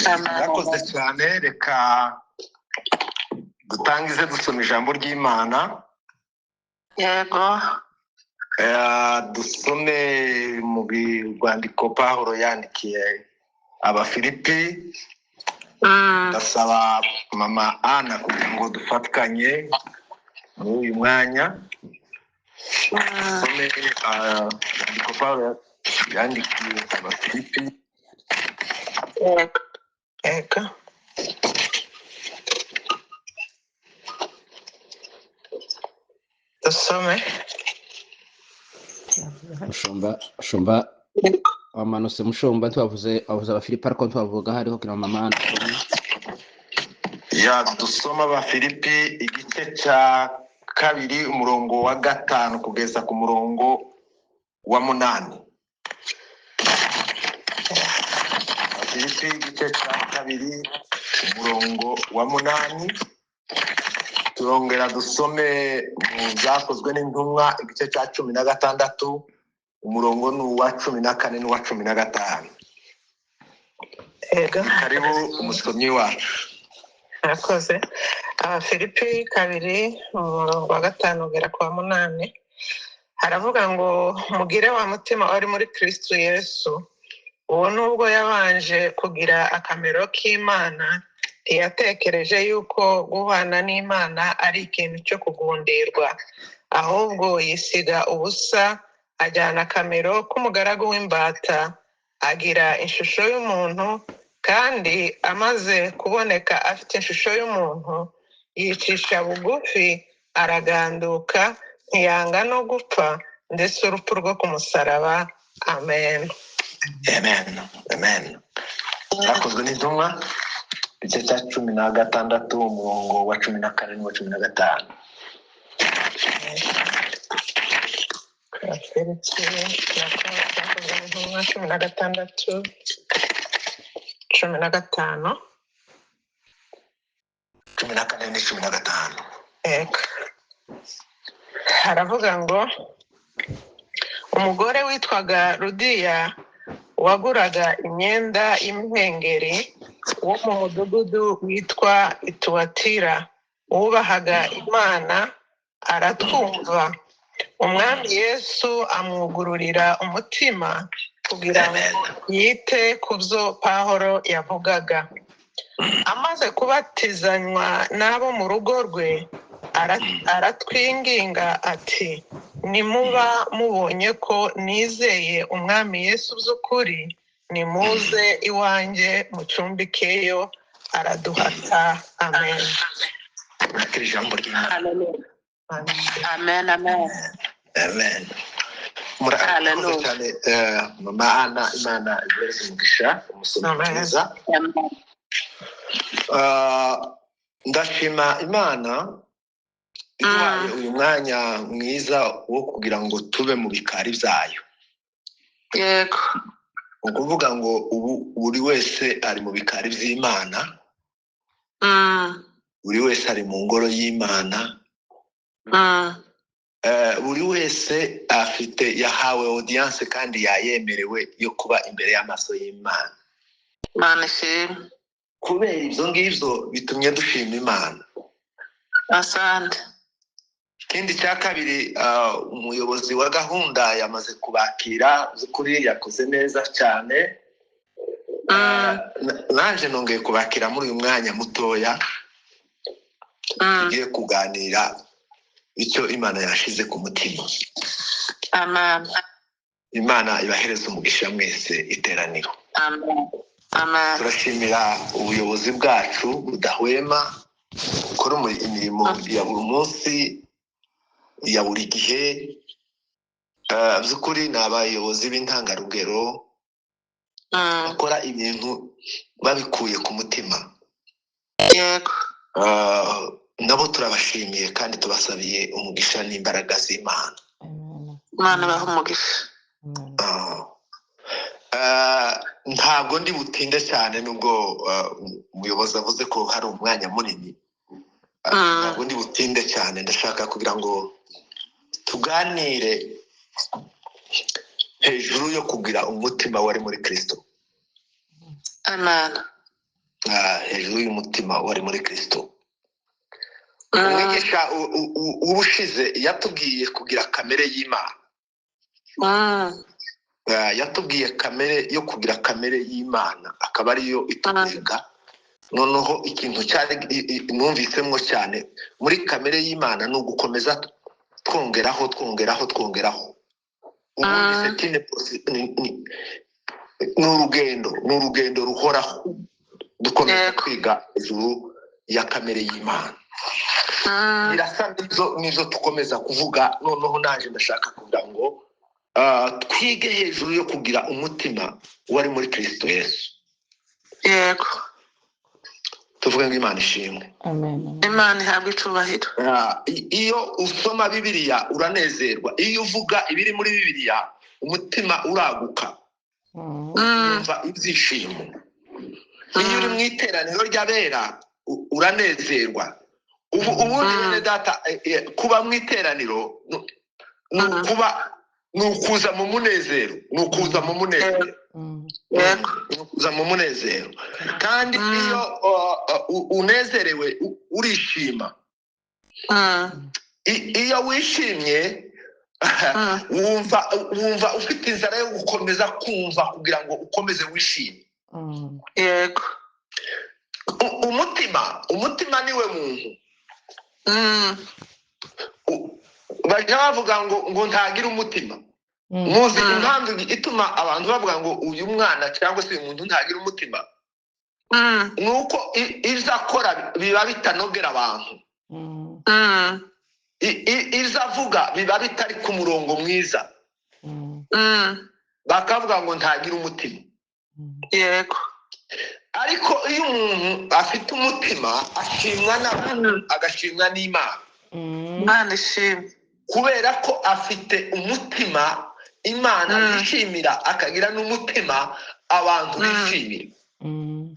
Murakoze cyane. Reka dutangize dusoma ijambo ry'Imana. Yego. Dusome mu rwandiko Pawulo yandikiye Abafilipi. Ndasaba mama Ana kugira ngo dufatikanye muri uyu mwanya. Dusome urwandiko Pawulo yandikiye Abafilipi. Yego. Yego. Dusome. Mushumba wamanutse, mushumba ntiwavuze, wavuze Abafilipi ariko ntiwavuga hariho kugira ngo mama Ana asome. Ya, dusoma Abafilipi igice cya 2 umurongo wa 5 kugeza ku murongo wa 8. Abafilipi igice cya 2 umurongo wa 8. Turongera dusome mu byakozwe n'intumwa igice cya 16 umurongo ni uwa 14 n'uwa 15. Yego. Karibu umusomyi wacu. Murakoze. Abafilipi 2 umurongo wa 5 ugera ku wa 8 haravuga ngo mugire wa mutima wari muri Kristo Yesu, uwo nubwo yabanje kugira akamero k'Imana ntiyatekereje yuko guhana n'Imana ari ikintu cyo kugundirwa, ahubwo yisiga ubusa ajyana akamero k'umugaragu w'imbata, agira ishusho y'umuntu, kandi amaze kuboneka afite ishusho y'umuntu yicisha bugufi, araganduka, ntiyanga no gupfa, ndetse urupfu rwo ku musaraba. Amen. Amen. Amen. Byakozwe n'intumwa igice cya 16 umurongo wa 14 n'uwa 15. Byakozwe n'intumwa 16 15. 14 ni 15. Yego. Haravuga ngo umugore witwaga Rudiya waguraga imyenda y'imihengeri wo mu mudugudu witwa Ituwatira, wubahaga Imana, aratwumva. Umwami Yesu amwugururira umutima kugira ngo yite ku byo Pawulo yavugaga. Amaze kubatizanywa n'abo mu rugo rwe, aratwinginga ati nimuba mubonye ko nizeye Umwami Yesu by'ukuri, nimuze iwanjye mucumbikeyo. Araduhata. Amen. Ijambo ry'Imana. Amen. Amen. Amen. Murakoze cyane mama Ana, Imana ibereze umugisha, umusomyi mwiza. Ndashima Imana iduhaye uyu mwanya mwiza wo kugira ngo tube mu bikari byayo. Yego. Ukuvuga ngo ubu buri wese ari mu bikari by'Imana. Buri wese ari mu ngoro y'Imana. Buri wese afite, yahawe audience kandi yayemerewe yo kuba imbere y'amaso y'Imana. Imana ishimwe. Kubera ibyo ngibyo bitumye dushima Imana. Asante. Ikindi cya kabiri, umuyobozi wa gahunda yamaze kubakira, by'ukuri yakoze neza cyane. Naje nongeye kubakira muri uyu mwanya mutoya tugiye kuganira icyo Imana yashize ku mutima. Amen. Imana ibahereze umugisha mwese iteraniro. Amen. Amen. Turashimira ubuyobozi bwacu budahwema gukora imirimo ya buri munsi, ya buri gihe. By'ukuri ni abayobozi b'intangarugero bakora ibintu babikuye ku mutima. Yego. Nabo turabashimiye kandi tubasabiye umugisha n'imbaraga z'Imana. Imana ibahe umugisha. Ntabwo ndi butinde cyane nubwo umuyobozi avuze ko hari umwanya munini. Ntabwo ndi butinde cyane, ndashaka kugira ngo tuganire hejuru yo kugira umutima wari muri Kristo. Amen. Hejuru y'umutima wari muri Kristo. Umwigisha w'ubushize yatubwiye kugira kamere y'Imana. Yatubwiye kamere yo kugira kamere y'Imana, akaba ariyo itugenga. Noneho ikintu cyari numvisemo cyane muri kamere y'Imana ni ugukomeza twongeraho, twongeraho, twongeraho. Ubundi c'est une ni urugendo, ni urugendo ruhoraho, dukomeza kwiga hejuru ya kamere y'Imana. Birasa nizo tukomeza kuvuga. Noneho naje ndashaka kugira ngo twige hejuru yo kugira umutima wari muri Kristo Yesu. Yego. Tuvuge ngo Imana ishimwe. Amen. Imana ihabwe icubahiro. Iyo usoma Bibiliya uranezerwa, iyo uvuga ibiri muri Bibiliya umutima uraguka, wumva ibyishimo. Iyo uri mu iteraniro ry'abera uranezerwa. Ubundi bene data, kuba mu iteraniro ni ukuba, ni ukuza mu munezero, ni ukuza mu munezero. Yego. Ni ukuza mu munezero. Kandi iyo unezerewe urishima. Iyo wishimye wumva ufite inzara yo gukomeza kumva kugira ngo ukomeze wishime. Yego. Umutima niwe muntu. Bajya bavuga ngo ntagira umutima. Muzi impamvu ituma abantu bavuga ngo uyu mwana cyangwa se uyu muntu ntagira umutima? Nuko ibyo akora biba bitanogera abantu. Ibyo avuga biba bitari ku murongo mwiza. Bakavuga ngo ntagira umutima. Yego. Ariko iyo umuntu afite umutima ashimwa n'abantu, agashimwa n'Imana. Imana ishimwe. Kubera ko afite umutima Imana yishimira, akagira n'umutima abantu bishimira.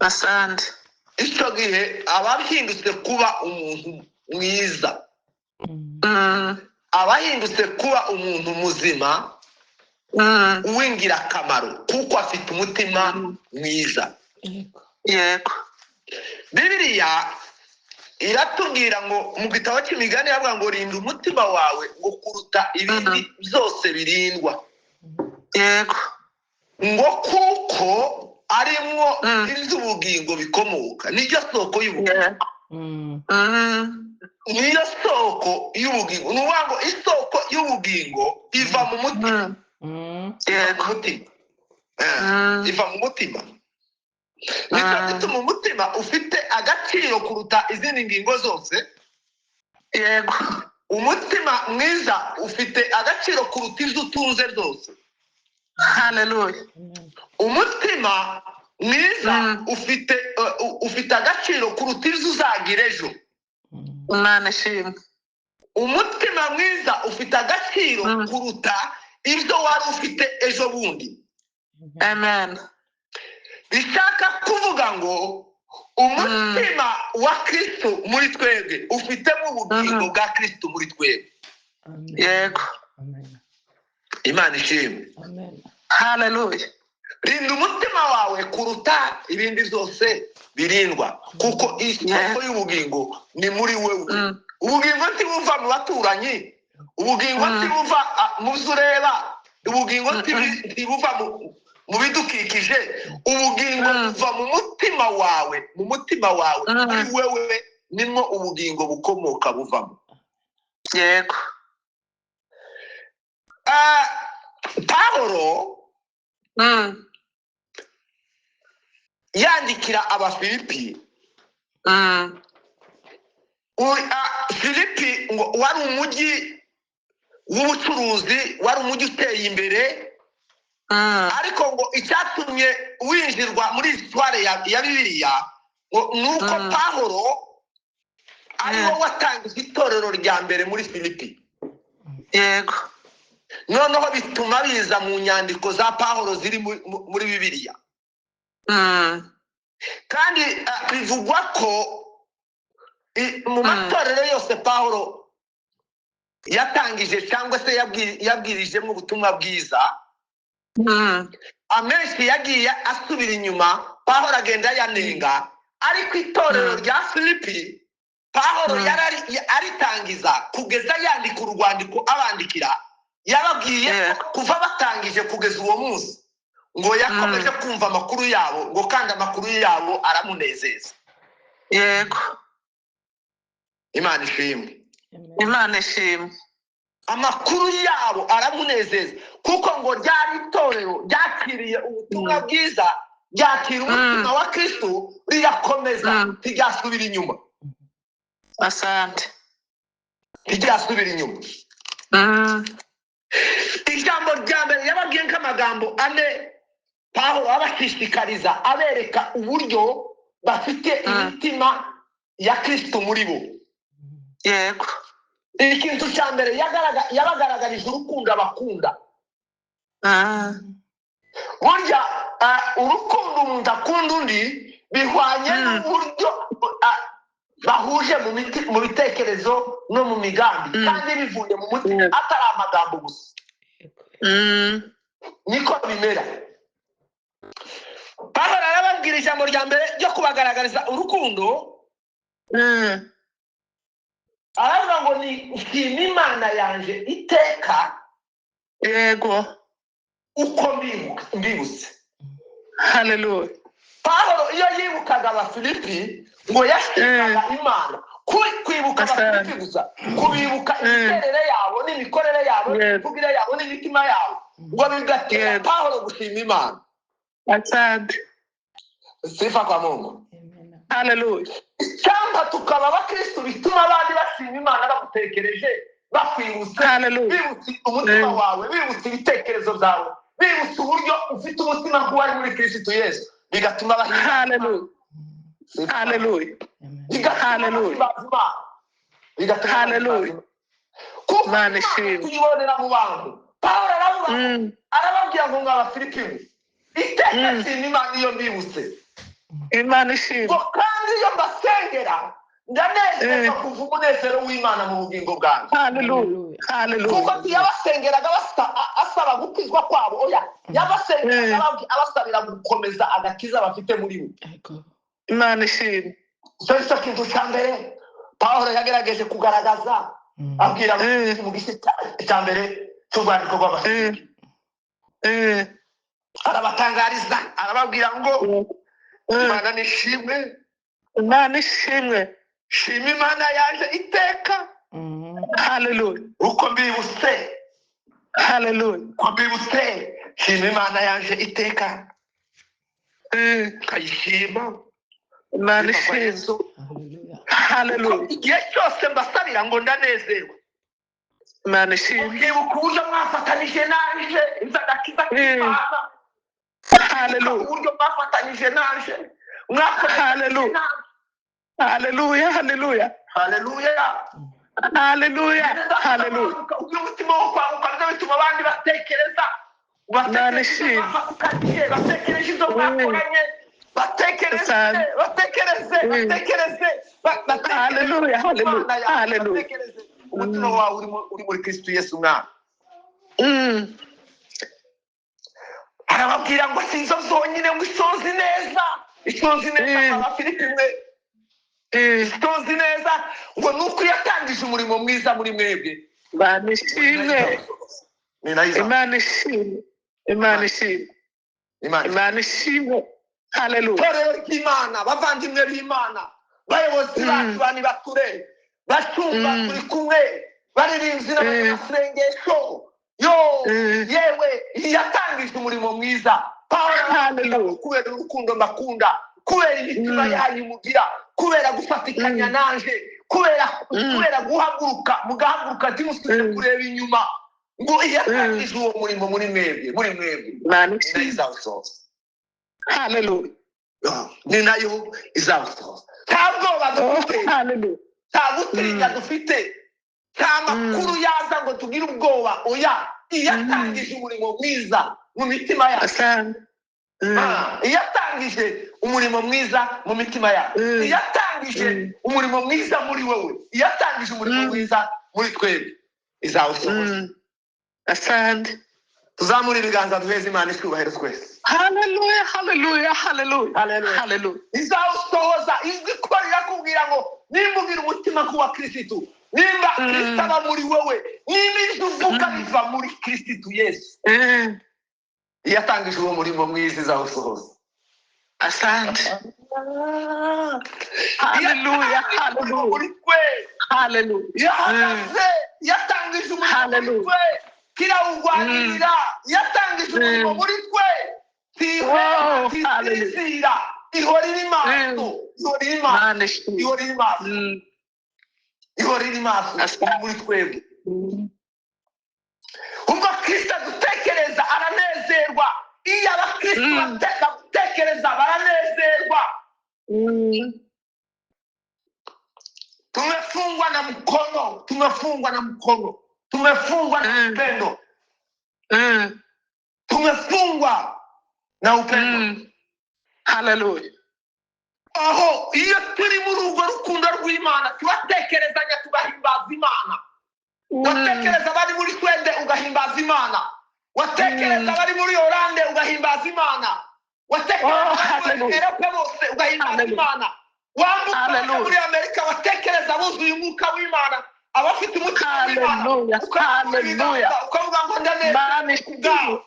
Asante. Icyo gihe aba ahindutse kuba umuntu mwiza. Aba ahindutse kuba umuntu muzima, w'ingirakamaro, kuko afite umutima mwiza. Yego. Bibiliya iratubwira ngo mu gitabo cy'imigani yavuga ngo rinda umutima wawe ngo kuruta ibindi byose birindwa. Yego. Ngo kuko arimwo iby'ubugingo bikomoka, niyo soko y'ubugingo. Niyo soko y'ubugingo. Ni ukuvuga ngo isoko y'ubugingo iva mu mutima. Yego. Iva mu mutima. Nicyo gituma umutima ufite agaciro kuruta izindi ngingo zose. Yego. Umutima mwiza ufite agaciro kuruta ibyo utunze byose. Haleluya. Umutima mwiza ufite agaciro kuruta ibyo uzagira ejo. Imana ishimwe. Umutima mwiza ufite agaciro kuruta ibyo wari ufite ejo bundi. Amen. Bishaka kuvuga ngo umutima wa Kristo muri twebwe ufitemo ubugingo bwa Kristo muri twebwe. Yego. Imana ishimwe. Haleluya. Rinda umutima wawe kuruta ibindi byose birindwa, kuko isoko y'ubugingo ni muri wewe. Ubugingo ntibuva mu baturanyi, ubugingo ntibuva mu byo ureba, ubugingo ntibuva mu bidukikije, ubugingo buva mu mutima wawe, mu mutima wawe, muri wewe nimwo ubugingo bukomoka buvamo. Yego. Pawulo yandikira Abafilipi. Filipi ngo wari umujyi w'ubucuruzi, wari umujyi uteye imbere, ariko ngo icyatumye winjirwa muri histoire ya Bibiliya nuko Pawulo ariwe watangije itorero rya mbere muri Filipi. Yego. Noneho bituma biza mu nyandiko za Pawulo ziri muri Bibiliya. Kandi bivugwa ko mu matorero yose Pawulo yatangije cyangwa se yabwirijemo ubutumwa bwiza, amenshi yagiye asubira inyuma, Pawulo agenda yanenga, Ariko itorero rya Filipi, Pawulo aritangiza kugeza yandika urwandiko abandikira, yababwiye ko kuva batangije kugeza uwo munsi ngo yakomeje kumva amakuru yabo, ngo kandi amakuru yabo aramunezeza. Yego. Imana ishimwe. Imana ishimwe. Amakuru yabo aramunezeza, kuko ngo ryari itorero ryakiriye ubutumwa bwiza, ryakira umutima wa Kristo, rirakomeza, ntiryasubira inyuma. Asante. Ntiryasubira inyuma. Ijambo rya mbere yababwiye nk'amagambo ane Pawulo abashishikariza, abereka uburyo bafite imitima ya Kristo muri bo. Yego. Ikintu cya mbere, yabagaragarije urukundo abakunda. Burya urukundo umuntu akunda undi bihwanye n'uburyo bahuje mu bitekerezo no mu migambi, kandi bivuye mu mutima, atari amagambo gusa. Niko bimera. Pawulo arababwira ijambo rya mbere ryo kubagaragariza urukundo, aravuga ngo ni nshima Imana yanje iteka. Yego. Uko mbibutse. Haleluya. Pawulo iyo yibukaga Abafilipi ngo yashimaga Imana. Kwibuka Abafilipi gusa, kubibuka imiterere yabo n'imikorere yabo n'imivugire yabo n'imitima yabo, ngo bigatera Pawulo gushima Imana. Asante. Sifa kwa Mungu. Haleluya. Cyangwa tukaba abakristo bituma abandi bashima Imana bagutekereje, bakwibutse, bibutse umutima wawe, bibutse ibitekerezo byawe, bibutse uburyo ufite umutima nk'uwari muri Kristo Yesu, bigatuma bahimbaza. Haleluya. Haleluya. Bigatuma Haleluya. bahimbaza Imana. Bigatuma Haleluya. bahimbaza Imana. Kuko Imana Imana ishimwe. tuyibonera mu bantu. Pawulo aravuga, arababwira ngo mwa Bafilipi mwe, iteka nshima Imana iyo mbibutse. Imana ishimwe. Ngo kandi iyo mbasengera ndanezerwa kuva umunezero w'Imana mu bugingo bwanjye. Haleluya. Haleluya. Kuko ntiyabasengeraga asaba gukizwa kwabo, oya, yabasengeraga abasabira gukomeza agakiza bafite muri bo. Imana ishimwe. Icyo ni cyo kintu cya mbere Pawulo yagerageje kugaragaza, abwira mu gice cya mbere cy'urwandiko rw'Abafilipi. Arabatangariza, arababwira ngo Imana nishimwe. Imana ishimwe. Shima Imana yaje iteka. Haleluya. Uko mbibutse. Haleluya. Uko mbibutse, shima Imana yaje iteka. Nkayishima. Imana Sifa kwa ishimwe. Yesu. Haleluya. Igihe cyose mbasabira ngo ndanezerwa. Imana ishimwe. Mwibuka uburyo mwafatanije nanje inzagakiza k'Imana. Haleluya. Uburyo mwafatanije nanje, mwafatanije Haleluya. nanje. Haleluya. Haleluya. Haleluya. Haleluya. Haleluya. Ugira umutima wo kwaguka, nibyo bituma abandi batekereza, Imana batekereza ibyo ishimwe. mwafatanije, batekereje ibyo mwakoranye, batekereze, Asante. batekereze, batekereze, batekereze Haleluya. Haleluya. Imana yawe, Haleluya. batekereze umutima wawe uri muri Kristo Yesu Umwami. Arababwira ngo si izo zonyine, ngo isozi neza, isozi neza, Abafilipi mwe, isozi neza, ngo ni uko yatangije umurimo mwiza muri mwebwe. Imana ishimwe. Ni nayo izaba. Imana ishimwe. Imana ishimwe. Imana. Imana ishimwe. Haleluya. Itorero ry'Imana, bavandimwe b'Imana, bayobozi bacu, bani bature, bashumba, turi kumwe, baririmbyi n'abanyamasengesho yo, yewe yatangije umurimo mwiza. Pawulo arababwira ngo Haleluya. kubera urukundo mbakunda, kubera imitima yanyu mugira, kubera gufatikanya nanje, kubera guhaguruka, mugahaguruka ntimusubire kureba inyuma, ngo yatangije uwo murimo muri mwebwe, muri mwebwe, Imana ni nayo ishimwe. izawusohoza. Haleluya. Ni nayo izawusohoza. Nta bwoba Oh, dufite, haleluya. nta gutinya dufite, nta makuru yaza ngo tugire ubwoba, oya. Iyatangije umurimo mwiza mu mitima yacu, Asante. Iyatangije umurimo mwiza mu mitima yacu, iyatangije umurimo mwiza muri wowe, iyatangije umurimo mwiza muri twebwe, izawusohoza. Asante. Tuzamure ibiganza duheze Imana icyubahiro twese. Haleluya, haleluya, haleluya. Haleluya. Haleluya. Izawusohoza. Ijwi ko rirakubwira ngo nimba ugira umutima nk'uwa Kirisitu, nimba Kristo aba muri wowe, nimba ijwi uvuga biva muri Kirisitu Yesu, iyo atangije uwo murimo mwiza izawusohoza. Asante. Haleluya, haleluya. Muri twe. Haleluya. Yahagaze, yatangije umurimo muri Hallelujah. twe, kirawugwanirira. Yatangije umurimo muri twe, tihora, Oh, tisinzira, ihora iri maso, ihora iri maso, Imana ishimwe. ihora iri maso, ihora iri maso. Asante. Iri muri twebwe. Ubwo Kristo adutekereza aranezerwa. Iyo abakristo bagutekereza baranezerwa. Tumefungwa na mkono, tumefungwa na mkono, tumefungwa na upendo, tumefungwa na upendo. Haleluya. Aho iyo turi muri urwo rukundo rw'Imana turatekerezanya tugahimbaza Imana. Watekereza abari muri Swede ugahimbaza Imana, watekereza abari muri Oranje ugahimbaza Imana, watekereza Oh, abari muri hallelujah. Erope bose ugahimbaza Hallelujah. Imana, wambuka ukaja Hallelujah. muri Amerika watekereza buzuye umwuka w'Imana, abafite umutima w'Imana, Haleluya. ukarambura Haleluya. ibiganza ukavuga ngo Imana ndanezerewe kubwawe. ishimwe.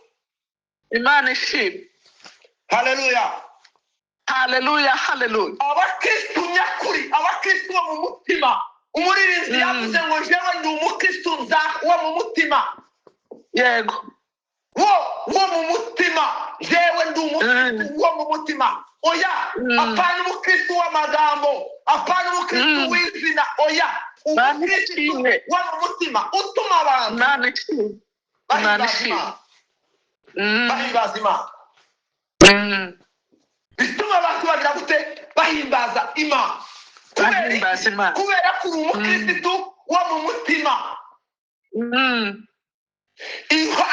Imana ishimwe. Haleluya. Haleluya, haleluya. Abakristu nyakuri, abakristu bo mu mutima. Umuririmbyi yavuze ngo jewe ndi umukristu nza wo mu mutima. Yego. Wo mu mutima, jewe ndi umukristu wo mu mutima. Oya, apana umukristu w'amagambo, apana umukristu w'izina, oya, Imana umukristu ishimwe. wo mu mutima utuma abantu Imana ishimwe. Imana bahimbaza ishimwe. Imana, bahimbaza Imana, bituma abantu bagira gute? Bahimbaza Imana. Kubera iki? Bahimbaza Imana. Kubera ko uri umukristu wo mu mutima.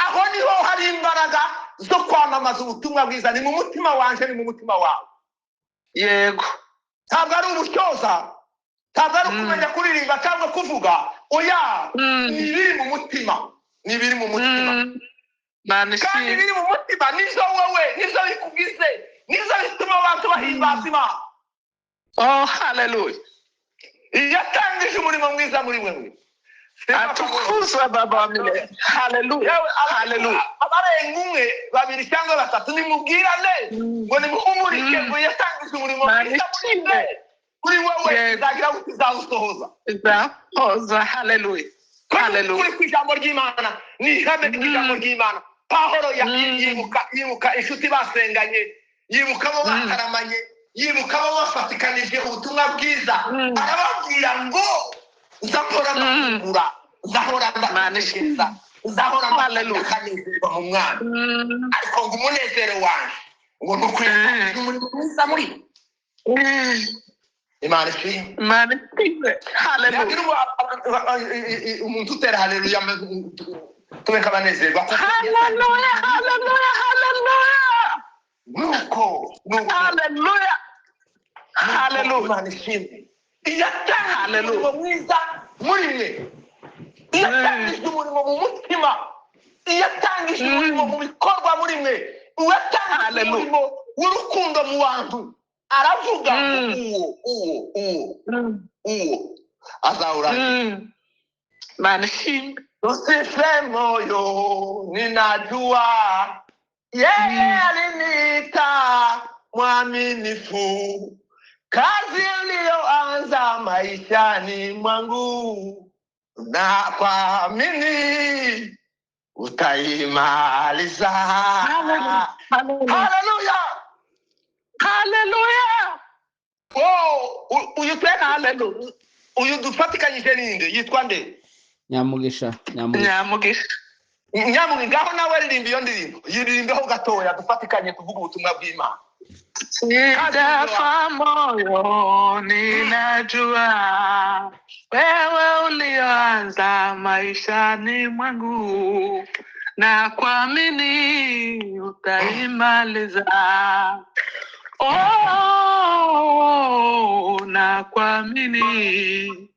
Aho niho hari imbaraga zo kwamamaza ubutumwa bwiza. Ni mu mutima wanje, ni mu mutima wawe. Yego. Ntabwo ari ubutyoza, ntabwo ari ukumenya kuririmba cyangwa kuvuga, oya, ni ibiri mu mutima, ni ibiri mu mutima. Imana Kandi ishimwe. ibiri mu mutima nivyo wowe, nivyo bikugize, nivyo bituma abantu bahimbaza Imana. Oh, haleluya. Yatangije umurimo mwiza muri wewe. Atukuzwe Baba wa milele. Haleluya. Yewe, Haleluya. abarenga umwe, babiri cyangwa batatu, nimubwirane ngo nimuhumurike, ngo yatangije umurimo Imana mwiza muri ishimwe. mwe, kuri wowe. Yego. Izagira gute? Izawusohoza. Izahoza. Haleluya. Haleluya. Kuri ku ijambo ry'Imana ni ihame ry'ijambo ry'Imana. Pahoro yibuka inshuti basenganye, yibuka abo bataramanye, yibuka abo bafatikanije ubutumwa bwiza, arababwira ngo nzahora mbakungura, nzahora Imana mbatekereza, nzahora Hallelujah. mbakanezerwa mu Mwami. Ariko ngo umunezero wanje ngo ni ukwiyatangije umurimo mwiza muri Imana ishimwe. Imana ishimwe. Haleluya. Ntihagira umuntu utera haleluya, tube nk'abanezerwa. Haleluya, haleluya, haleluya. Nuko nuko. Haleluya. Haleluya. Imana ishimwe. Iyatangije Hallelujah. umurimo mwiza muri mwe, iyatangije umurimo mu mutima, iyatangije umurimo mu bikorwa muri mwe, uwatangije Hallelujah. umurimo w'urukundo mu bantu, aravuga ngo uwo uwo uwo uwo azawurangiza. Imana ishimwe. Usife moyo, ninajua yeye aliniita mwaminifu. Kazi iliyoanza maishani mwangu na kuamini utaimaliza. Haleluya. Haleluya! Haleluya. Oh, uyu Haleluya. uyu dufatikanyije ninde? Yitwa nde? Nyamugisha, Nyamugisha. Nyamugisha. Nyamugisha, ngaho nawe aririmba iyo ndirimbo, yiririmbeho gatoya, dufatikanye tuvuge ubutumwa bw'Imana. Sijafa moyo, ninajua wewe ulioanza maishani mwangu na kuamini utaimaliza. Oh, na kuamini,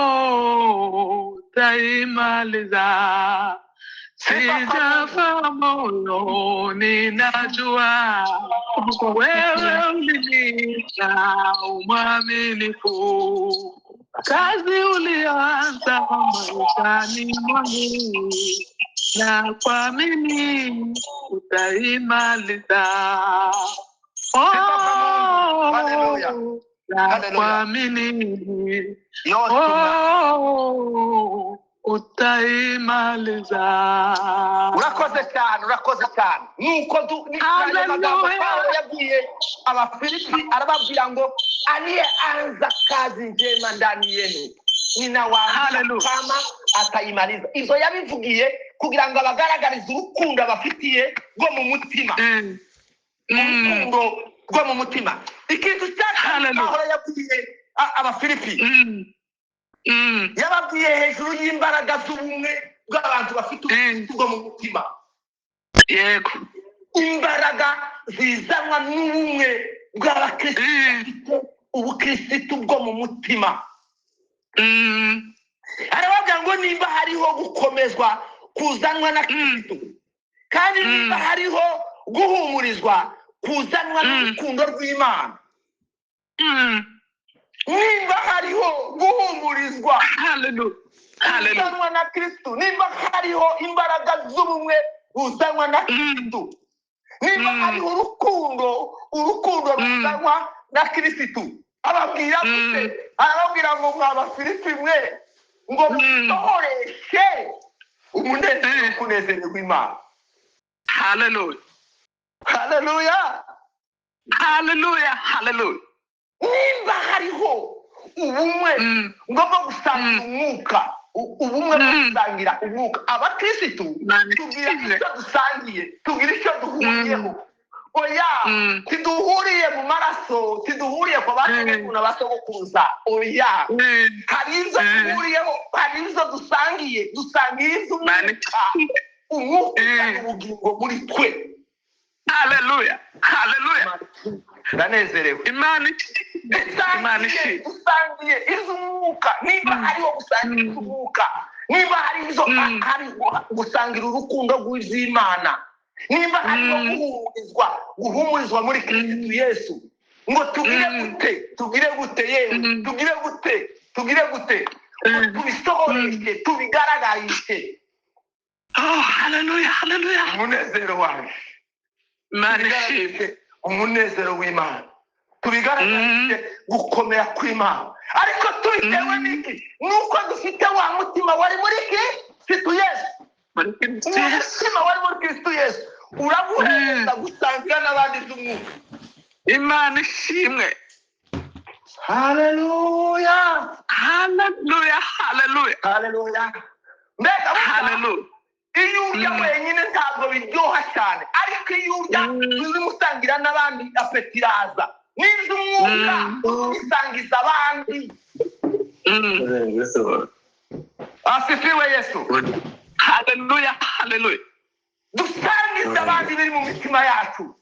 oh, utaimaliza. Sijafa moyo, ninajua wewe uliniita umwaminifu. Kazi uliyoanza maishani mwangu na kuamini utaimaliza. Sifa kwa Mungu. Haleluya. Oh, na Haleluya. kuamini Yote Umwami. oh, utaimaliza. Urakoze cyane, urakoze cyane. Nuko ayo magambo Haleluya. Pawulo yabwiye Abafilipi, arababwira ngo aliyeanza kazi njema ndani yenu ninawaambia Haleluya. kama ataimaliza. Izo yabivugiye kugira ngo abagaragarize urukundo abafitiye rwo mu mutima, urukundo rwo mu mutima. Ikintu cya kabiri Haleluya. Pawulo yabwiye Abafilipi, yababwiye hejuru y'imbaraga z'ubumwe bw'abantu bafite ubukristo bwo mu mutima, Yego. imbaraga zizanwa n'ubumwe bw'abakristo bafite ubukristo bwo mu mutima. Arababwira ngo nimba hariho gukomezwa kuzanwa na Kristo, kandi nimba hariho guhumurizwa kuzanwa n'urukundo rw'Imana, nimba hariho guhumurizwa Haleluya. Haleluya. kuzanwa na Kristo, nimba hariho imbaraga z'ubumwe buzanwa na Kristo, nimba hariho urukundo, urukundo ruzanwa na Kristo. Ababwira gute? Arababwira ngo mwa Bafilipi mwe, ngo musohoreshe umunezero, kunezererwa Imana. Haleluya. Haleluya. Haleluya. Haleluya. Nimba hariho ubumwe ngomba gusangira umwuka, ubumwe bwo gusangira umwuka, abakirisitu Imana tugira ishimwe. icyo dusangiye, tugira icyo duhuriyeho. Oya, tiduhuriye mu maraso, tiduhuriye ku basogokuru na basogokuruza. Oya, hari izo duhuriyeho, hari izo dusangiye, dusangiye Imana iz'umwuka, ishimwe. umwuka uzana ubugingo muri twe. Haleluya. Haleluya. Ndanezerewe. Imana ishimwe. Imana Dusangiye, ishimwe. dusangiye iz'umwuka. Niba hariho gusangira iz'umwuka, niba hari izo hari gusangira urukundo rw'iz'Imana, nimba hariho guhumurizwa, guhumurizwa muri Kristo Yesu, ngo tugire gute, tugire gute yewe, tugire gute, tugire gute, ngo tubisohoreshe, tubigaragarishe Oh, haleluya. Haleluya. umunezero wanjye, Imana ishimwe. tubigaragarishe umunezero w'Imana, tubigaragarishe gukomera kw'Imana. Ariko tubitewe n'iki? Nuko dufite wa mutima wari muri Kristo Yesu. Muri Kristo Uwo Yesu. mutima wari muri Kristo Yesu uraguhereza gusangira n'abandi z'umwuka. Imana ishimwe. Haleluya. Haleluya. Haleluya. Haleluya. Mbega burya Haleluya. iyo urya wenyine ntabwo biryoha cyane, ariko iyo urya urimo usangira n'abandi, apeti iraza. N'iz'umwuka ubisangiza abandi. Asifiwe Yesu. Haleluya. Haleluya. Dusangize abandi biri mu mitima yacu,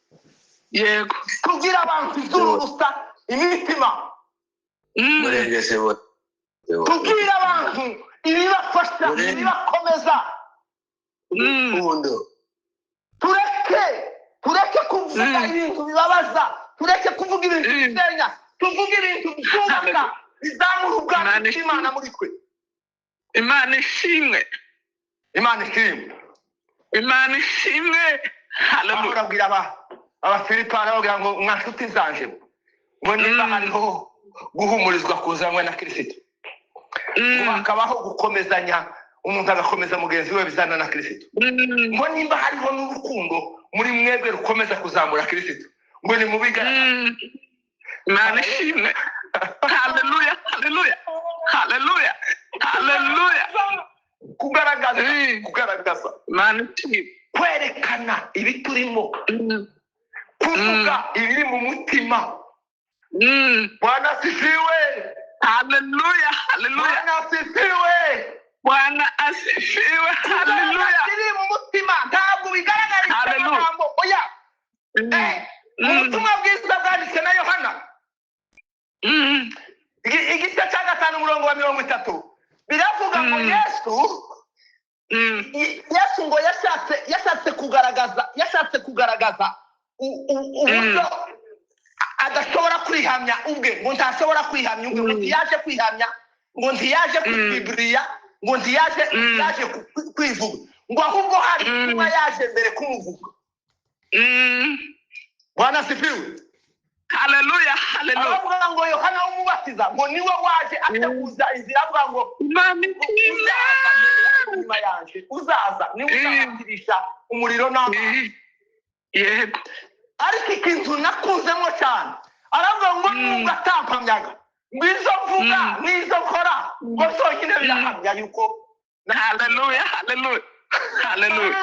Yego. tubwire abantu izururusa imitima, tubwire abantu ibibafasha, ibibakomeza. Tureke, tureke kuvuga ibintu bibabaza, tureke kuvuga ibintu bisenya, tuvuge ibintu byubaka, bizamura ubwami Imana bw'Imana muri twe. Imana ishimwe. Imana ishimwe. Imana ishimwe. Haleluya. Pawulo abwira Abafilipi, arababwira ngo mwa nshuti zanje, ngo niba hariho guhumurizwa kuzanwe na Kristo, ngo hakabaho gukomezanya, umuntu agakomeza mugenzi we bizana na Kristo, ngo nimba hariho n'urukundo muri mwebwe rukomeza kuzamura Kristo, ngo nimubigaragaze. Imana ishimwe. Haleluya. Haleluya. Haleluya. Haleluya. Kugaragaza, kugaragaza, Imana ishimwe. kwerekana ibiturimo, kuvuga ibiri mu mutima. Bwana asifiwe. Haleluya. Haleluya. Bwana asifiwe. Bwana asifiwe. Haleluya. Biri mu mutima ntabwo bigaragarisha Haleluya. amagambo. Oya. Mu butumwa bwiza bwanditswe na Yohana, igice cya 5 umurongo wa 30, biravuga ngo Yesu Yesu ngo yashatse kugaragaza uburyo adashobora kwihamya ubwe, ngo ntashobora kwihamya ubwe, ngo ntiyaje kwihamya, ngo ntiyaje kwibwiriya, ngo ntiyaje yaje kwivuga, ngo ahubwo hari kuba yaje mbere kumuvuga. Bwana asifiwe. Haleluya, haleluya. Aravuga ngo Yohana w'Umubatiza ngo niwe waje ateguza inzira, avuga ngo Imana ishimwe. uzaza mbere inyuma yanjye, uzaza niwe uzabatirisha umuriro n'amazi. Yego. Ariko ikintu nakunzemo cyane, aravuga ngo nubwo atampamyaga, ngo izo mvuga n'izo nkora ngo zonyine birahamya yuko. Haleluya, haleluya, haleluya, haleluya.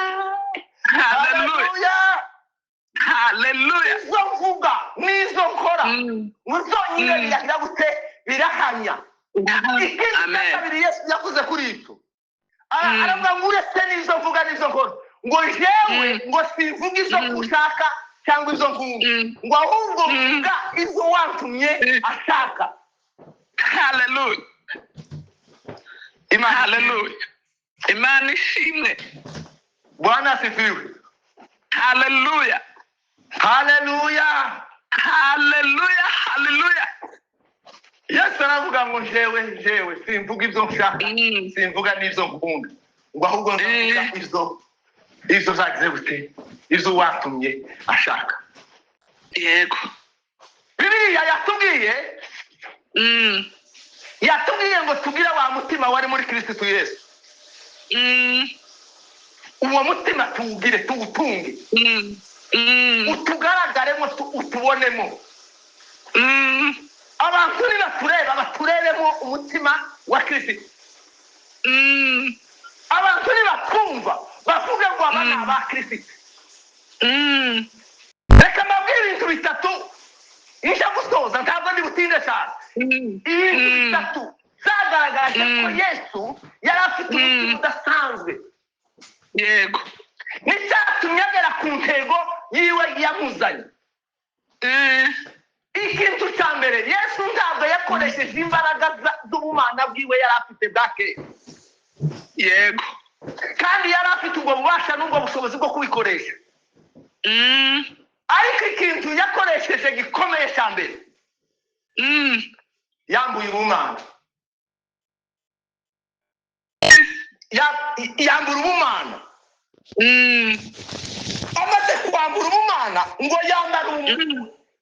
Haleluya. Haleluya. Izo mvuga n'izo nkora ngo zonyine biragira gute? Birahamya. Ikindi cya Amen. kabiri Yesu yavuze kuri ibyo, aravuga ngo uretse n'izo mvuga n'izo nkora, ngo jewe ngo simvuga izo ushaka cyangwa izo nkunda, ngo ahubwo mvuga izo wantumye ashaka. Haleluya. Imana. Haleluya, Imana ishimwe. Bwana asifiwe. Haleluya. Haleluya. Haleluya, haleluya. Yesu aravuga ngo jewe simvuga ibyo nshaka, simvuga n'ibyo nkunda, ngo ahubwo ndavuga izo zagize gute? Izo watumye ashaka. Bibiliya yatubwiye yatubwiye ngo tugire wa mutima wari muri Kirisitu Yesu. Uwo mutima tuwugire, tuwutunge, utugaragaremo, utubonemo. Abantu nibatureba baturebemo umutima wa Kirisitu. Abantu nibatwumva bavuge ngo aba ni aba Kirisitu. Reka mbabwire ibintu bitatu nje gusoza, ntabwo ndi butinde cyane. Ibintu bitatu zagaragaje ko Yesu yari afite umutima udasanzwe n'icyatumye agera ku ntego yiwe yamuzanye. Ikintu cya mbere, Yesu ntabwo yakoresheje imbaraga z'ubumana bwiwe yari afite bwa kera. Kandi yari afite ubwo bubasha n'ubwo bushobozi bwo kubikoresha. Ariko ikintu yakoresheje gikomeye cya mbere, yambuye ubumana. Yambura ubumana. Amaze kwambura ubumana, ngo yambara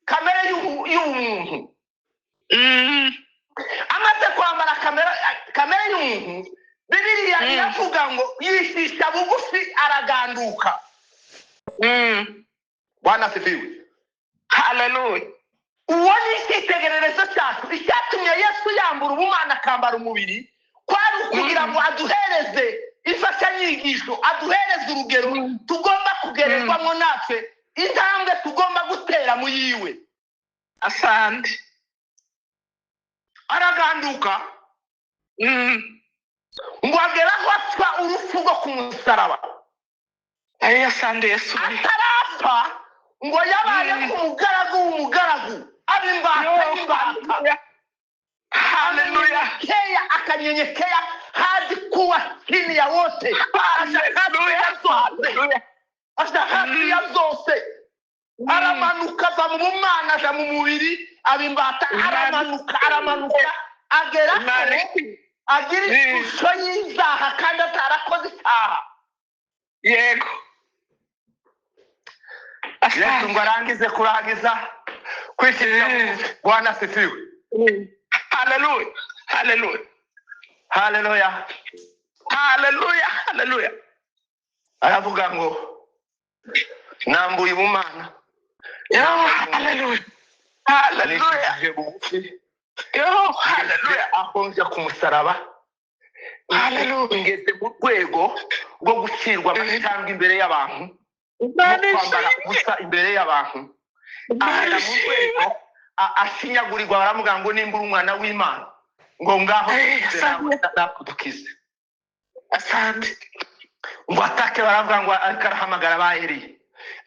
kamere y'ubumuntu. Amaze kwambara kamere y'umuntu, Bibiliya iravuga ngo yicisha bugufi, araganduka. Bwana asifiwe. Haleluya. Uwo ni icyitegererezo cyacu. Icyatumye Yesu yambura ubumana akambara umubiri kwari ukugira ngo aduhereze imfashanyigisho, aduhereze urugero tugomba kugererwamo natwe, intambwe tugomba gutera mu yiwe. Asante. Araganduka, ngo agere aho apfa urupfu rwo ku musaraba. Ay, asante Yesu. Atarapfa, ngo yabaye nk'umugaragu w'umugaragu, aba imbata y'imbata. Haleluya. Amenyenyekea, akanyenyekea hadi kuwa chini ya wote, aja Haleluya. hafi ya zose, Haleluya. aja hafi ya zose. Aramanuka, ava mu bumana aja mu mubiri, aba imbata. Aramanuka, aramanuka, agera Imana aho agira ishusho y'ibyaha kandi atarakoze icyaha. Yesu ngo arangize kurangiza kwishyirira bugufi. Bwana asifiwe. Haleluya, haleluya. Haleluya. Haleluya, haleluya. Aravuga ngo nambuye ubumana, Yo, haleluya, haleluya. nicishije bugufi, Yo, haleluya. aho nja ku musaraba. Haleluya. Ngeze mu rwego rwo gucirwa amacandwe imbere y'abantu no Imana kwambara ishimwe. ubusa imbere y'abantu. Imana Agera mu ishimwe. rwego ashinyagurirwa, baramubwira ngo nimba uri umwana w'Imana, ngo ngaho Eh, nawe natwe dukize. Asante. Ngo atake, baravuga ngo ariko arahamagara ba Eliya.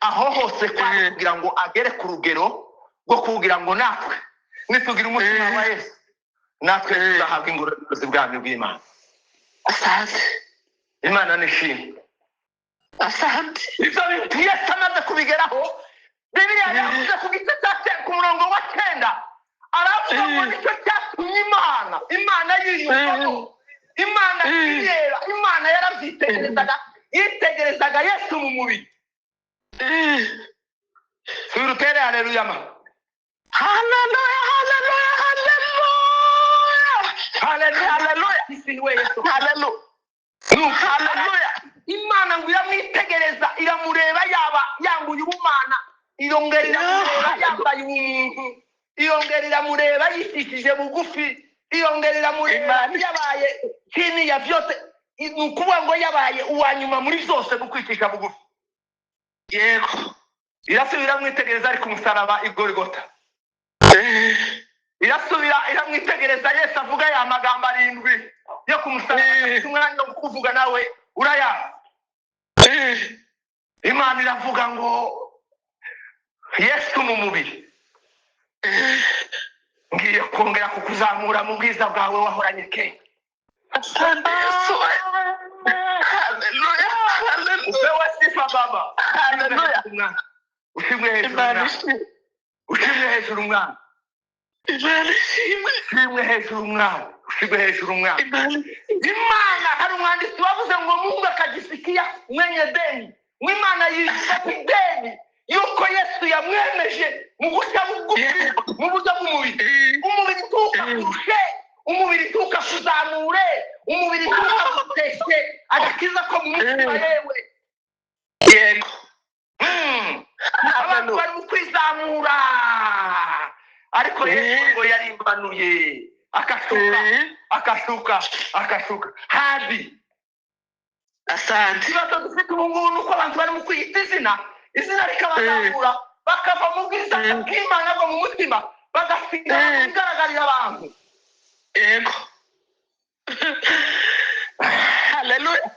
Aho hose kwari kugira ngo agere ku rugero rwo kugira ngo natwe nitugira umutima wa Yesu, natwe tuzahabwa ingororano z'ubwami bw'Imana. Asante. Imana nishimwe. Asante. Ibyo bintu Yesu amaze kubigeraho, Bibiliya yavuze ku gice cya ku murongo wa 9, aravuga ngo nicyo cyatumye Imana yiyumvamo, Imana ireba, Imana yarabyitegerezaga, yitegerezaga Yesu mu mubiri. Subira utere haleluya ma. Haleluya, haleluya, haleluya. Haleluya. Isiwe Yesu. Haleluya. Haleluya. Imana ngo iramwitegereza, iramureba, yaba yambuye ubumana, irongera iramureba yambaye ubumuntu, irongera iramureba yicishije bugufi, irongera iramureba yabaye chini ya byose. Ni ukuvuga ngo yabaye uwa nyuma muri byose mu kwicisha bugufi. Yego. Irasubira iramwitegereza ari ku musaraba i Golgotha. Irasubira iramwitegereza, Yesu avuga ya magambo 7 yo ku musaraba, umwanya wo kuvuga nawe uraya. Imana iravuga ngo Yesu mu mubiri, ngiye kongera kukuzamura mu bwiza bwawe wahoranye kera. Asante Yesu. Haleluya, haleluya. Upewe sifa Baba. Haleluya. Ushimwe hejuru Imana mwana. ishimwe. Ushimwe hejuru mwana. Imana ishimwe. Ushimwe hejuru mwana. Ushimwe hejuru mwana. Imana. Imana, hari umwanditsi wavuze ngo Mungu akajisikia mwenye deni. Imana yiyumva ku deni yuko Yesu yamwemeje mu guca bugufi mu buryo bw'umubiri. Umubiri ntukakurushe, umubiri ntukakuzamure, umubiri ntukaguteshe agakiza ko mu mutima yewe. Yego. Abantu bari mu kwizamura, ariko Yesu ngo yarimbanuye, akashuka, akashuka, akashuka hadi. Asante. Ikibazo dufite ubu ngubu ni uko abantu bari mu kwiyita izina, izina rikabazamura, bakava mu bwiza bw'Imana bwo mu mutima, bagasigara bigaragarira abantu. Yego. Haleluya.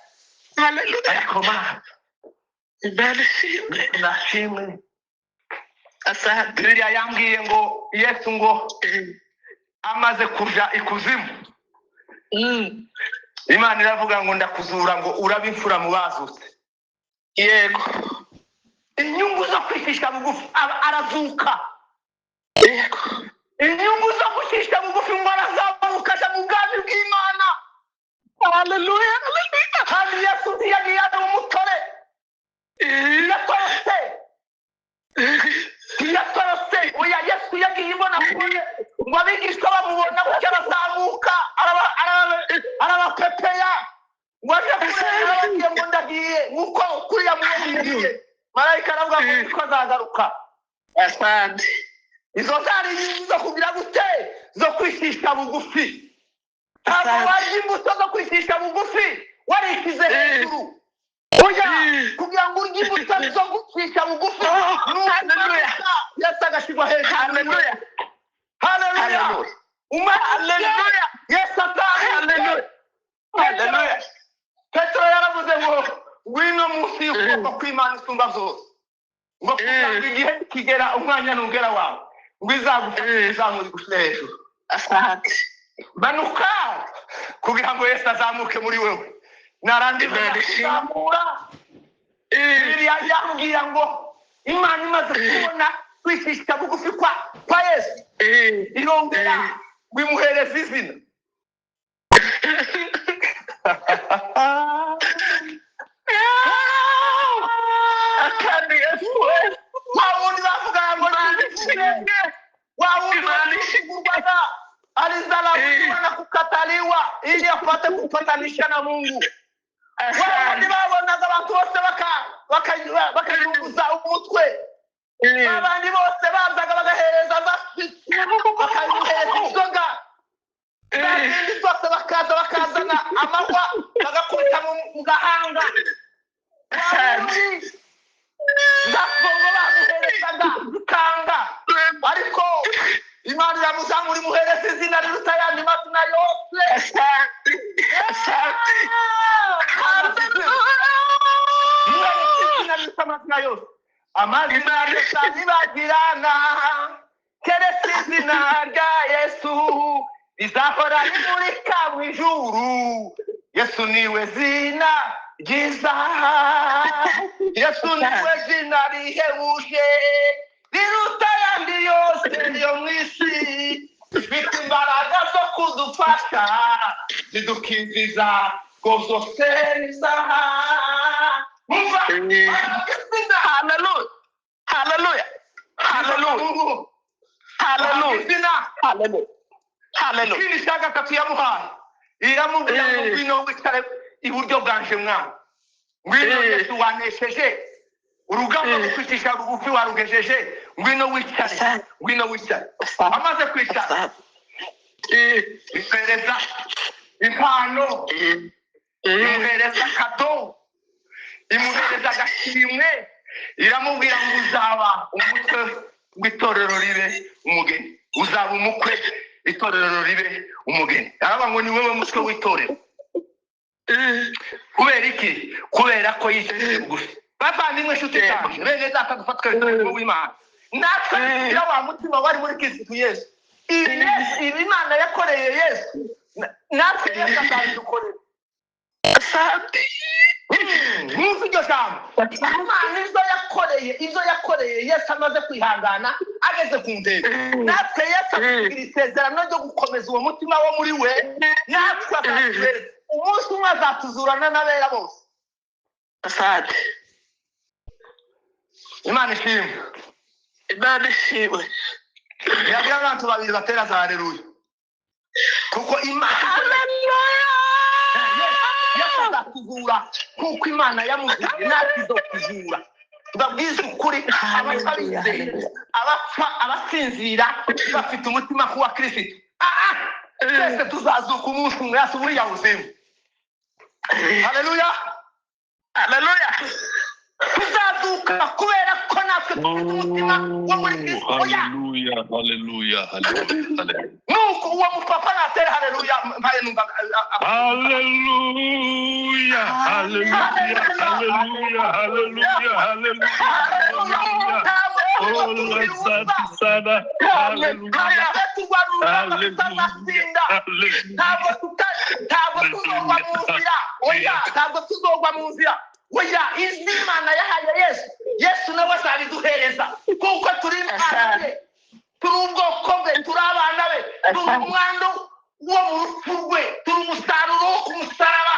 Haleluya. Ariko Mana, Imana ishimwe. nashimwe. Asante. Bibiliya yambwiye ngo Yesu ngo amaze kuja ikuzimu, Imana iravuga ngo ndakuzura ngo urabe imfura mu bazutse. Yego. Inyungu zo kwicisha bugufi, arazuka. Yego. Inyungu zo kwicisha bugufi ngo arazamuka aja mu bwami bw'Imana. Haleluya, haleluya. Kandi Yesu ntiyagiye ari umutore, yatorotse, yatorotse. Oya, Yesu yagiye ibona kure ngo abigishwa bamubona gutya arazamuka, arabapepeya ngo aje kureba, arababwiye ngo ndagiye nkuko kuriya mubonye. Marayika aravuga ngo niko azagaruka. Asante. Izo zari inyungu zo kugira gute? Zo kwicisha bugufi. Ntabwo warya imbuto zo kwicisha bugufi warishyize hejuru. Oya, kugira ngo urye imbuto zo gucisha bugufi, Haleluya. Yesu agashyirwa hejuru. Haleluya. Haleluya. Haleluya. Yesu atahaleluya. Haleluya. Petero yaravuze ngo ngwino munsi y'ukuboko kw'Imana isumba byose, ngo kugira ngo igihe kigera umwanya nugera wawe ngo izagufashe izamure igushyire hejuru. Asante. Manuka kugira ngo Yesu azamuke muri wewe. Narangiza kuzamura, Bibiliya yambwira ngo Imana imaze kubona kwicisha bugufi kwa Yesu, irongera ngo imuhereze izina. Asante Yesu. Wa wundi bavugaga ngo wa wundi wasuzugurwaga alizalauliwa na kukataliwa ili apate kupatanisha na Mungu. Wa wundi babonaga abantu bose bakayunguza umutwe, abandi bose bazaga bagahereza bakamuhereza inzoga, izindi zose bakaza bakazana amahwa bagakubita mu gahanga. Gafungo bamuherezaga zikanga, ariko Imana iramuzamura imuhereza izina riruta ayandi mazina yose. Imuhereza izina riruta amazina yose. Amazina yose ntibagirana, keretse izina rya Yesu rizahora rimurika mu ijuru. Yesu niwe zina ryiza, Yesu niwe zina rihebuje, riruta ayandi yose yo mu isi, rifite imbaraga zo kudufasha, zidukiziza ngo zose nizaha. Umva, izina. Hallelujah. Hallelujah. Hallelujah. Mungu, Hallelujah. izina. Hallelujah. Hallelujah. Ikindi cya gatatu yamuhaye, iramubwira ngo ngwino wicare iburyo bwanje mwana, ngwino Yesu wanesheje urugamba, gukwicisha bugufi warugejeje, ngwino wicare, Asante. ngwino wicare. Asante. Amaze kwicara, Asante. imuhereza impano, imuhereza kado, imuhereza agashimwe, iramubwira ngo uzaba umutwe w'itorero ribe umugeni, uzaba umukwe itorero ribe umugeni. Aravuga ngo ni wowe mutwe w'itorero. Kubera iki? Kubera ko yicishije bugufi. Bavandimwe, inshuti zanjye, bene data, dufatwe umurimo w'Imana, natwe tugira wa mutima wari muri Kristo Yesu. Ibi Yesu, ibi Imana yakoreye Yesu, natwe Yesu azabidukorera. Asante. Mwumve iryo jambo. Imana izo yakoreye, izo yakoreye Yesu amaze kwihangana ageze ku ntego, natwe Yesu atubwira isezerano ryo gukomeza uwo mutima wo muri we, natwe azatubereka umunsi umwe azatuzurana n'abera bose. Asante. Imana ishimwe. Imana ishimwe. Yagira abantu babiri batera za haleluya, kuko Imana Yesu azatuzura kuko Imana yamuzuye, natwe izotuzura. Tubabwize ukuri, abatabizeye, abapfa, abasinzira bafite umutima kuwa Kristo, ah, twese tuzazuka umunsi umwe. Yasi buriya buzima. Haleluya. Hallelujah. Tuzazuka kubera ko natwe dufite umutima wo muri Kristo. Oya. Hallelujah, hallelujah, hallelujah, hallelujah. Nuko uwo mupapa natera haleluya mpaye numva. Hallelujah, hallelujah, hallelujah, hallelujah, hallelujah, hallelujah. Ntabwo Oh, asante sana. Hallelujah, ntabwo turwana urugamba hallelujah, tutazatsinda. hallelujah. Ntabwo tuzogwa mu nzira, oya, ntabwo tuzogwa mu nzira, oya. Izi Imana yahaye Yesu, Yesu nawe azabiduhereza, kuko turi imana ye, turi ubwoko bwe, turi abana be, turi umwandu wo mu rupfu rwe, turi umusaruro wo ku musaraba.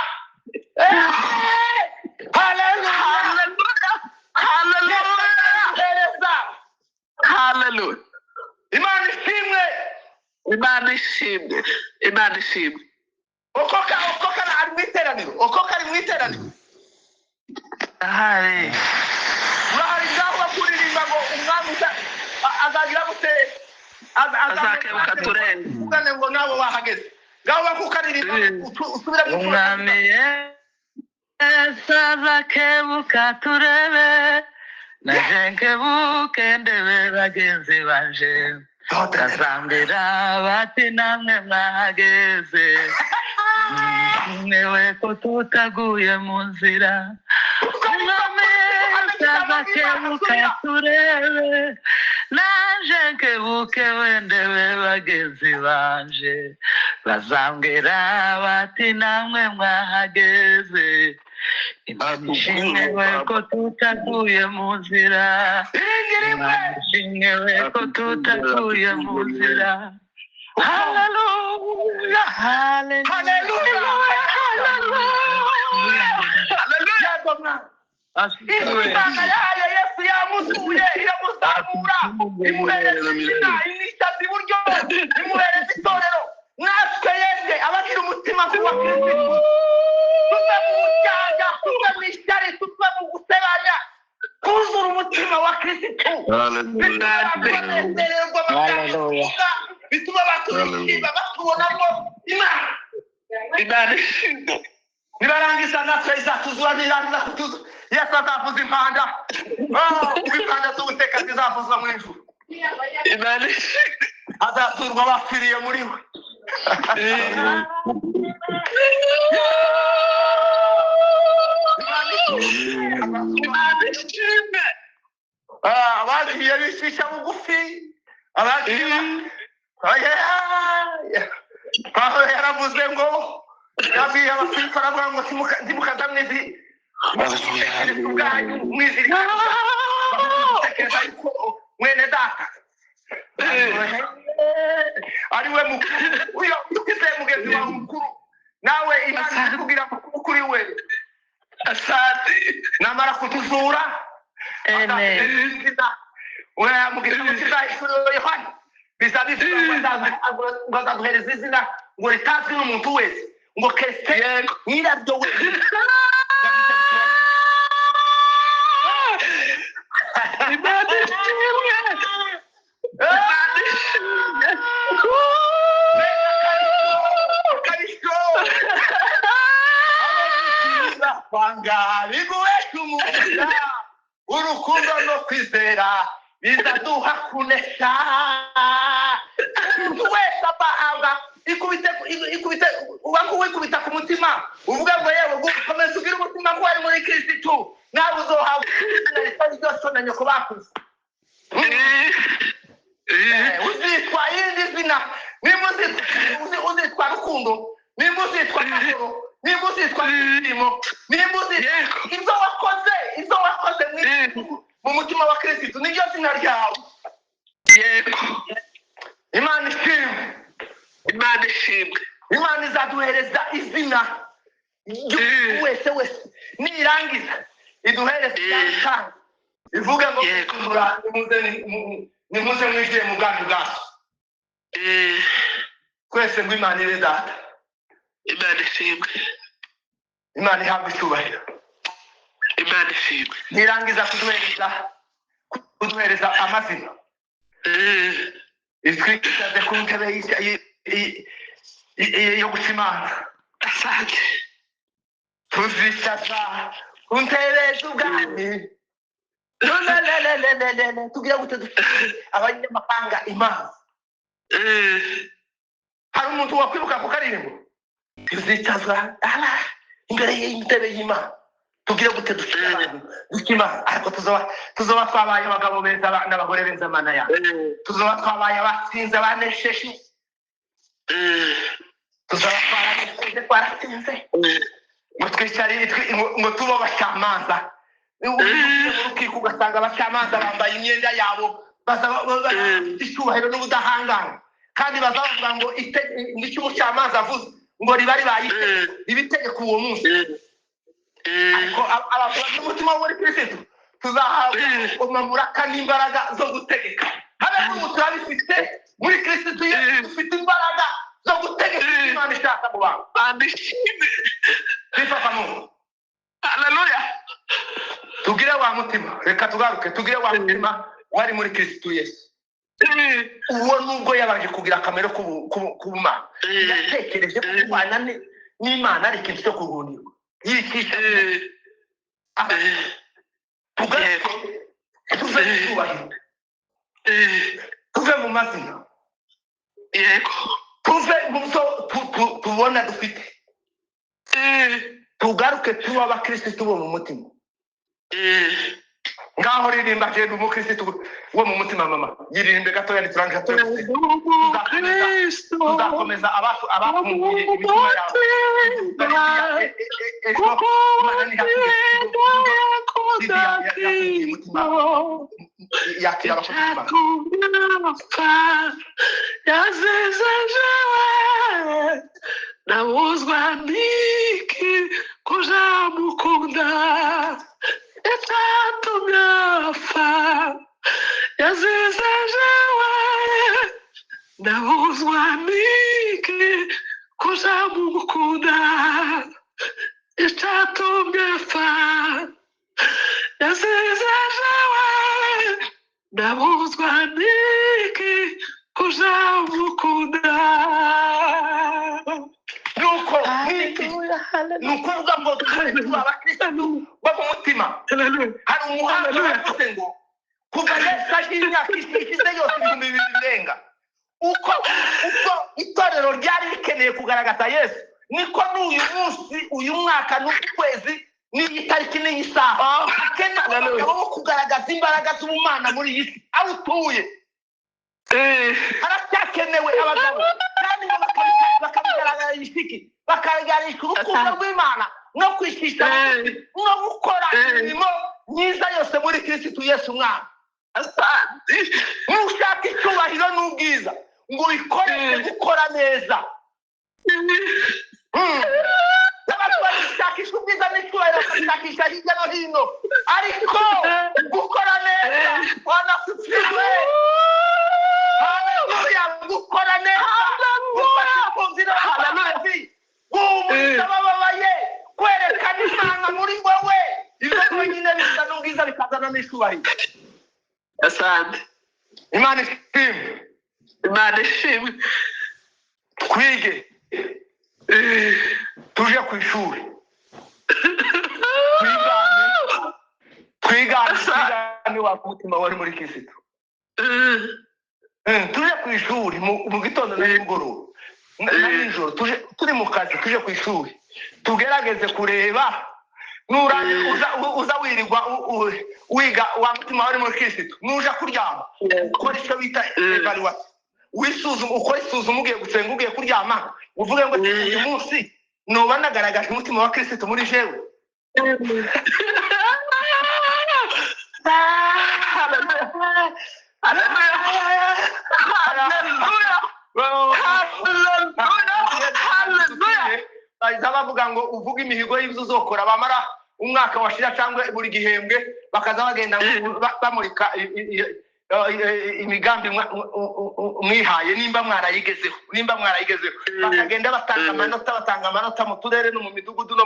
Haleluya. Hallelujah. Hallelujah. Azabiduhereza. Hallelujah. Imana ishimwe. Imana ishimwe. Imana ishimwe. Okoka, okoka ari mu iteraniro, okoka ari mu iteraniro. Ahari. Urahari? Ngaho bakuririmba ngo umwami azagira gute? Azakebuka turenge. Ugane ngo nawe wahageze, ngaho bakukaririmba, usubire mu Umwami Yesu azakebuka turebe, naje nkebuke ndebe bagenzi banje, bazambwira bati namwe mwahageze, mwewe ko tutaguye mu nzira. Umwami Yesu azakebuka turebe, naje nkebuke wendebe bagenzi banje, bazambwira bati namwe mwahageze. Imana ishimwe we ko tutaguye mu nzira. Irindi rimwe. Imana ishimwe we ko tutaguye mu nzira. Haleluya, Haleluya. haleluya, haleluya. Yego mwana. Imana yahaye Yesu yamuzuye, iramuzamura, imuhereza izina, imwicaza iburyo, imuhereza itorero. Natwe yeze abagira umutima nk'uwa Kristo, tuve mu buryarya, tuve mu ishyari, tuve mu gusebanya, twuzure umutima wa Kristo, bituma abantu banezererwa amagambo tuvuga, bituma abantu bishima batubonamo Imana. Imana ishimwe. Nibarangiza natwe izatuzura, nirangiza kutuza, Yesu azavuza impanda. Oh, impanda z'Uwiteka zizavuzwa mu ijuru. Imana ishimwe. Azaturwa abapfiriye muri we. Imana ishimwe. Ah, abagiye bicisha bugufi, abagiye. Oya, Pawulo yaravuze ngo Yabwiye Abafilipi, aravuga ngo ntimukaza mwizi ubwanyu mwizirikana, gutekereza yuko mwene data ari we mukuru. Uyo ukize mugenzi wawe mukuru, nawe Imana ikubwira mukuru kuri we. Asante. Namara kutuzura, Amen. mu gitabo cy'Izahishuriwe Yohana biza bivuga ngo ngo azaduhereza izina ngo ritazwi n'umuntu wese, ngo keretse nyiraryo wenyine. Imana ishimwe. Imana ishimwe. Karisho kwanga biguhesha umugisha, urukundo no kwizera bizaduha kunesha. Umuntu wese abahabwa ikubite, ikubite uba wikubita ku mutima, uvuga ngo yewe, komeza ugire umutima ko wari muri Kirisitu, nawe uzohabwa izina ritari ryose na nyoko bakuze. Uzitwa irindi zina, nimba uzitwa Rukundo, nimba uzitwa Mahoro, nimba uzitwa Ibyishimo, nimba uzitwa ibyo wakoze, ibyo wakoze mu mutima wa Kirisitu niryo zina ryawe. Imana ishimwe. Imana ishimwe. Imana izaduhereza izina ry'umuntu wese wese, nirangiza iduhereze iryakanga, ivuge ngo nimuze mwinjire mu bwami bwacu twese, ngo Imana ibe data. Imana ishimwe. Imana ihabwe icyubahiro. Imana ishimwe. Nirangiza kuduhereza amazina, itwicaze ku ntebe yo guca imanza. Asante. Tuzicaza ku ntebe z'ubwami. Lelelelelelele, tugira gute? Dufite abanyamahanga imanza. Hari umuntu wakwibuka ku karirimbo? Tuzicazwa ara imbere y'intebe y'Imana, tugire gute? Dufite abantu duca imanza, ariko tuzoba twabaye abagabo beza n'abagore beza. Mana yawe, tuzoba twabaye abatsinze, abanesheje. Tuzaba twaranesheje, twaratsinze, ngo twicare ngo tube abacamanza. Ugiye mu rukiko ugasanga abacamanza bambaye imyenda yabo, bazaba bafite icyubahiro n'ubudahangarwa, kandi baza bavuga ngo ngo icyo umucamanza avuze ngo riba ribaye itegeko, riba itegeko uwo munsi. Ariko abantu bafite umutima wo muri Kirisitu tuzahabwa amamuraka n'imbaraga zo gutegeka. Habe n'ubu turabifite muri Kirisitu Yesu, dufite imbaraga zo gutegeka icyo Imana ishaka mu bantu. Imana ishimwe. Twifata mu Haleluya. Tugire wa mutima, reka tugaruke, tugire wa mutima wari muri Kirisitu Yesu. Uwo nubwo yabanje kugira akamero k'ubumana, yatekereje ko kubana n'Imana ari ikintu cyo kurwanirwa, yicisha. Tugaruke, tuve mu cyubahiro, tuve mu mazina, tuve mu byo tubona dufite, tugaruke tuba abakirisitu bo mu mutima. Ngaho ririmba "Genda umukirisitu wo mu mutima". Mama, yiririmbe gatoya, niturangiza turi Umukristo tuzakomeza abafunguye imitima yabo. Ejo kuko Imana akunda yafunguye umutima, Kristo yakira abakozi b'Imana. Icyatumye apfa yazize jewe, nabuzwa n'iki kuzamukunda? Icyatumye apfa yazize jewe, nabuzwa n'iki kuzamukunda? Icyatumye apfa yazize jewe, nabuzwa n'iki kuzamukunda? Nuko nk'iki Haleluya, ni haleluya. ukuvuga ngo twese tuba abakirisitu bo mu mutima. Haleluya. Hari umuhanga Haleluya. wavuze ngo kuva Yesu aje, imyaka ishize yose 2000 birenga, uko itorero ryari rikeneye kugaragaza Yesu, niko n'uyu munsi, uyu mwaka, n'uku kwezi, n'iyi tariki, n'iyi saha hakenewe abagabo bo kugaragaza imbaraga z'ubumana muri iyi si aho utuye. Haracyakenewe abagabo, kandi ngo bakabigaragaza iki? Bakajyanisha urukundo rw'Imana no kwicisha bugufi no gukora imirimo myiza yose muri Kirisitu Yesu Umwami. Asante. Nushaka icyubahiro n'ubwiza ngo ubikoreshe gukora neza. Abantu babishakisha ubwiza n'icyubahiro, bakabishakisha hirya no hino, ariko gukora neza, wanasifiwe, haleluya, gukora neza, gufasha imfubyi n'abapfakazi, guhumuriza abababaye, kwerekana Imana muri wowe, ibyo byonyine bizana ubwiza, bikazana n'icyubahiro. Asante. Imana ishimwe. Imana ishimwe. Twige, tuje ku ishuri, twigane, twigane, twigane wa mutima wari muri Kirisitu. Tuje ku ishuri mu gitondo na nimugoroba na nijoro, tuje turi mu kazi, tuje ku ishuri, tugerageze kureba nurangiza uza wirirwa wiga wa mutima wari muri Kirisitu. Nuja kuryama, ukora icyo bita evaluation, wisuzuma, ukora isuzuma, ugiye gusenga, ugiye kuryama, uvuge ngo: "Uyu munsi noba nagaragaje umutima wa Kirisitu muri jewe?" Haleluya. Haleluya. Haleluya. Haleluya. Bahita bavuga ngo uvuge imihigo y'ibyo uzokora, bamara umwaka washira cyangwa buri gihembwe bakaza bagenda bamurika imigambi mwihaye, nimba mwarayigezeho, nimba mwarayigezeho. Bakagenda batanga amanota, batanga amanota mu turere no mu midugudu no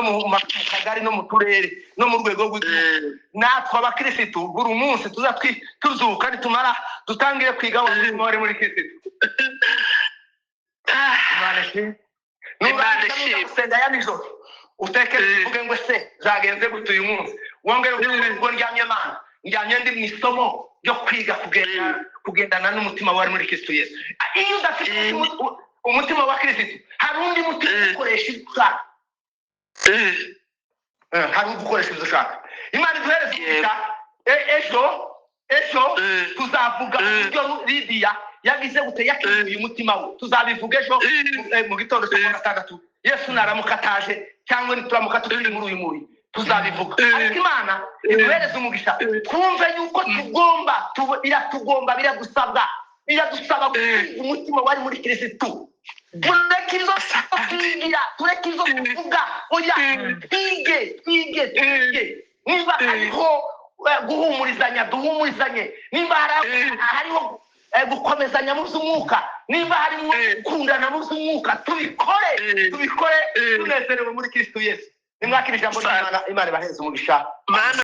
mu kagari no mu turere no mu rwego rw'igihugu. Natwe abakirisitu buri munsi tuza tuzuka, nitumara dutangire kwiga wa mutima wari muri Kirisitu. Imana ishimwe. Imana Nurangiza ishimwe. gusenga ya nijoro, utekereze, uvuge ngo: "Ese zagenze gute uyu munsi?" Wongere uvuge ngo: "Ndyamye, Mana, ndyamye ndi mu isomo ryo kwiga kugenda kugendana n'umutima wari muri Kristo Yesu." Iyo udafite umutima wa Kirisitu, hari undi mutima ukoresha ibyo ushaka. Hari undi ukoresha ibyo ushaka. Imana iduhereze umugisha. Ejo tuzavuga uburyo Lidiya yagize gute, yakinguye umutima we. Tuzabivuga ejo mu gitondo cyo kuwa gatandatu, Yesu naramuka ataje cyangwa nituramuka tukiri muri uyu mubiri, tuzabivuga. Ariko Imana iduhereze umugisha, twumve yuko tugomba biratugomba, biradusabwa, biradusaba gusiga umutima wari muri Kirisitu. Tureke izo twigira, tureke izo tuvuga, oya, twige, twige, twige. Niba hariho guhumurizanya, duhumurizanye. Nimba hariho gukomezanya mu by'umwuka, nimba harimo gukundana mu by'umwuka, tubikore, tubikore tunezerewe muri Kristo Yesu. Nimwakira ijambo ry'Imana. Imana ibaheze umugisha. Mana.